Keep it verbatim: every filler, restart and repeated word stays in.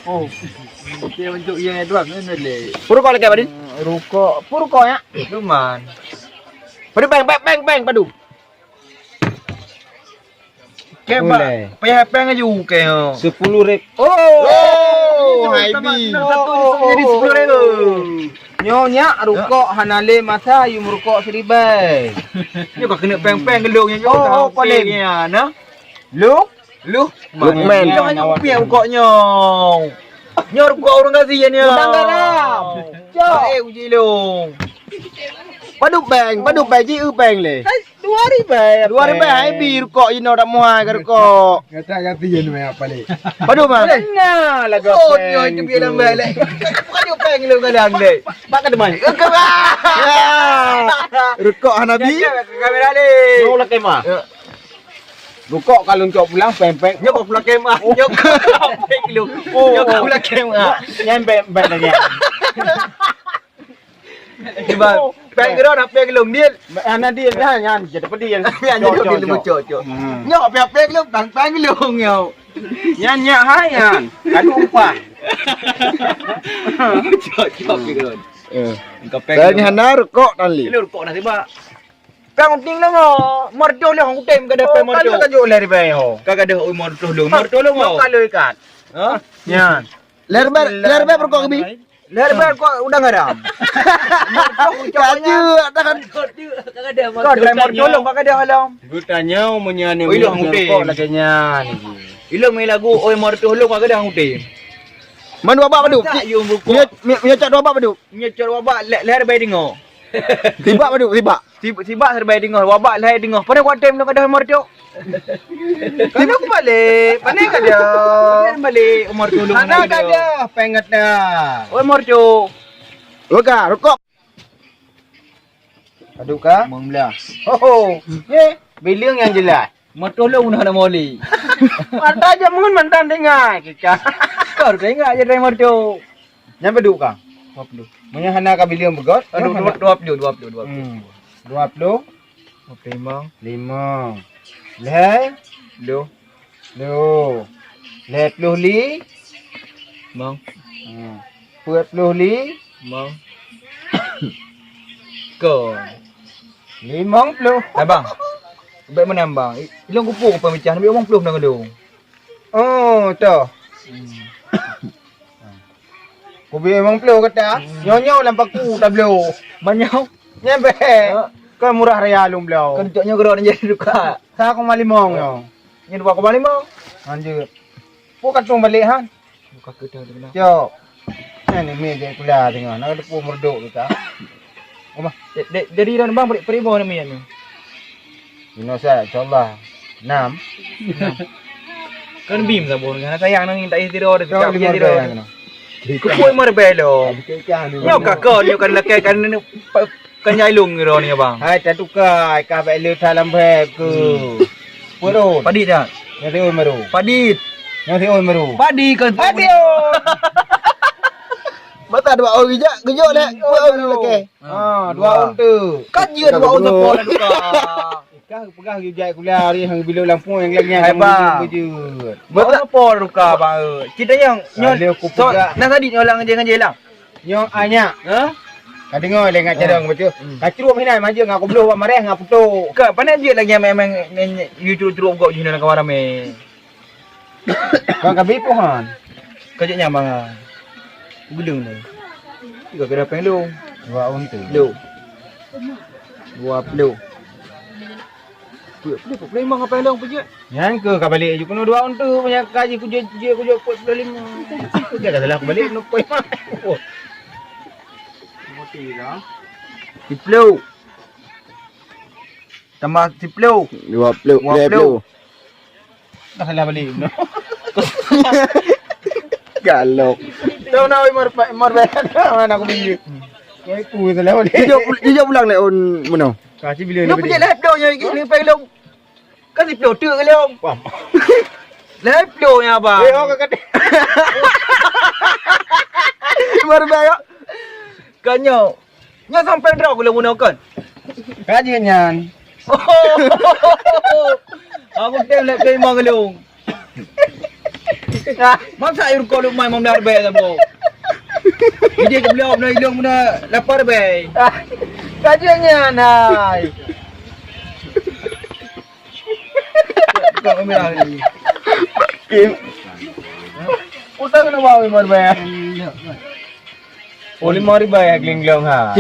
Oh. Dia untuk yang Edward ni, ni le. Pun rukok lagi, Badin? Hmm, rukok. Pun rukok, ya? Luman. Padu beng, beng, beng, beng, padu. Kebak. Boleh. Payah peng aju ke, ha. Sepuluh rib-, oh, oh, hai bi. Satu jadi sepuluh ribu. Nyoe nyak rukok hana lé masa, yum rukok siribèe. Nyoe ka keuneuk peng-peng geulong nyoe. Oh, oh, paling. Nyoe, nah. Lu? Lu? Lukman. Nyoe hanya kupiah rukok nyoe. Nyoe rukok ureueng gasien nyoe. Udang garam. Cok. Eh, uji lông. Padub beng, padub beng, ji eu beng lé. Hai, dua ribèe. Dua ribèe, hai bi rukok inoe dak muhai ka rukok. Kata gasien meh apa lé? Padub beng. Nah, lagu. Oh, nyoe itu biar lambat lé. Padub beng lu kadang lé. Bak ka teman. Ya. Rukok hana bi. Jaga kamera lé. Nyoe ulah kemah. Ya. Rukok ka lôn cok pulang, peng-peng. Nyoe ka pulang kemah. Nyoe ka peng lôn. Oh. Nyoe ka pulang kemah. Nyan peng-peng lagi. Cuba, peng keudroe, peng lôn, deal. Hana deal, nyan, nyan, jadi pedih. Nyan, cok, jadi cok, pedih, cok. Cok, cok. Hmm. Nyoe peng, peng lôn, peng, peng lôn, nyoe. Nyan, nyan, hai, nyan. Kadu upah. Cok, cok, peng lôn. Eh. Engkau peng lôn. Hana rukok tali. Ini rukok dah tiba. Peng uting lôn ho, meureutoh lôn utem ka dapet meureutoh. Oh, ka lôn ka jok lé ribèe ho. Ka gadoh oi meureutoh lôn, meureutoh lôn ho. Ka lôn ikat. Ha? Nyan. Lé ribèe, lé ribèe rukok keubi? Lé ribèe rukok udang garam. Meureutoh ucok nyan. Ka jeuet dah kan. Ka gadoh meureutoh lôn, ka gadoh lom. Geutanyoe meunyan rukok lagèe nyan. Ilôn meunan lagu oi meureutoh lôn ka gadoh utem. Man dua bak padu. Masa yum rukok? Mie, mie, mie cok dua bak padu. Mie cok dua bak lé, lé ribèe deungoe. Sibak padu, sibak. Sib-, sibak serba deungoe, wabak lhèe deungoe. Pane kuatem lôn ka deuh umur tu. Kana kubalek, pane ka deuh. Pane balek umur tu lôn. Kana ka deuh, penget dah. Umur tu. Oga, rukok. Aduh ka? Limong belas. Ho ho. Ye, bileueng nyang jelas. Meutuh lôn na moli. Mata je mun mantan dengar kita. Kau dengar je dari merdu. Nyan beudôk ka? Dua puluh. Meunyoe hana ka bileueng beugot, aduh, dua puluh, dua puluh, dua puluh. Hmm. Dua puluh. Limong. Limong. Lhèe? Ploh. Ploh. Lhèe ploh li? Limong. Hmm. Peuet ploh li? Limong. Kon. Limong ploh. Abang. Bèk meunambang. Ilôn kupu pemecah nabi limong ploh na ngon lôn. Oh, toh. Hmm. Kubi limong ploh kata, hmm, nyoe-nyoe lam paku tabloe. Banyak. Nyampe. Ha? Kan murah raya lôn bloe. Kan cok nyoe keudroe jadi duka. Sa koma limong nyoe. Nyoe dua koma lima. Lanjut. Pu kantong balik han. Buka kita tu kena. Cok. Nah, ni mi jadi pula tengah. Nak ada pu merdok tu tak? Oma. Jadi dah bang beri beri bawah ni mi ni. Inoe sa, insyaallah. Enam. Kan bim saboh ni, sayang nang tak isi tidur, tak isi tidur. Kepui marbelo. Nyoe kakak, nyoe kan lakèe kan ni, pa-, kan nyai lôn ngira ni, abang. Hai, tak tukar, kah bèk le thalam bèk ke. Hmm. Purun. Padi dah. Nyoe si Oi Meru. Padi. Nyoe si Oi Meru. Padi kan. Padi. Mata dua orang bijak, gejok dah. Dua orang lakèe. Ha, dua orang tu. Kan dia dua orang tu pun ada tukar. Kah peugah geujak kuliah hari hang bileueng lampôh nyang lagèe nyan. Hai, bang. Beujeuet. Beutôi po luka, bang. Cit nyang nyoe. Nah tadi nyoe lang je ngan je lang. Nyoe anyak. Ha? Ka deungoe lé ngat carông bacut. Hmm. Ka cruep hinan majeung aku bloh bak mareh ngat putôk. Ka pané jeuet lagèe main-main, main, you cruep-cruep gok jih dalam kamar ramé. Kan ka bipoh han. Ka jeuet nyang mangan. Gulung ni. Tiga kena peng lu. Dua untu. Lu. Dua puluh. Dua puluh, dua puluh lima ngapain dong pejek? Nyan ke ka balik aju kena dua untu punya kaji kujut kujut kujut empat puluh lima. Kujut kata lah aku balik kena empat puluh lima. Oh. Sepuluh. Tambah sepuluh. Dua puluh. Dua puluh. Dah salah balik. Galok. Tahu nak Umar Umar bayar mana aku beli. Kau itu salah balik. Jujur pul-, jujur pulang leh on meno. Kasih bila ni. Pejek lah dong yang ni peng dong. Kan si ploh tu ke long. Paham. Lah ploh yang abang. Eh, oh kakak. Umar bayar. Kanyo. Nyoe sampai droe keu lôn bunoe kon. Ka jeuet nyan. Aku tem lé keu imong lôn. Ah. Masa air kau luk mai mamda ribèe saboh? Ide ke beliau benda ilong benda lapar bèe. Ah. Kajian nyan hai. Kau ambil lah ni. Kim. Utang kena bawa lima ribèe. Oh, lima ribèe ya, Gling Glong, ha.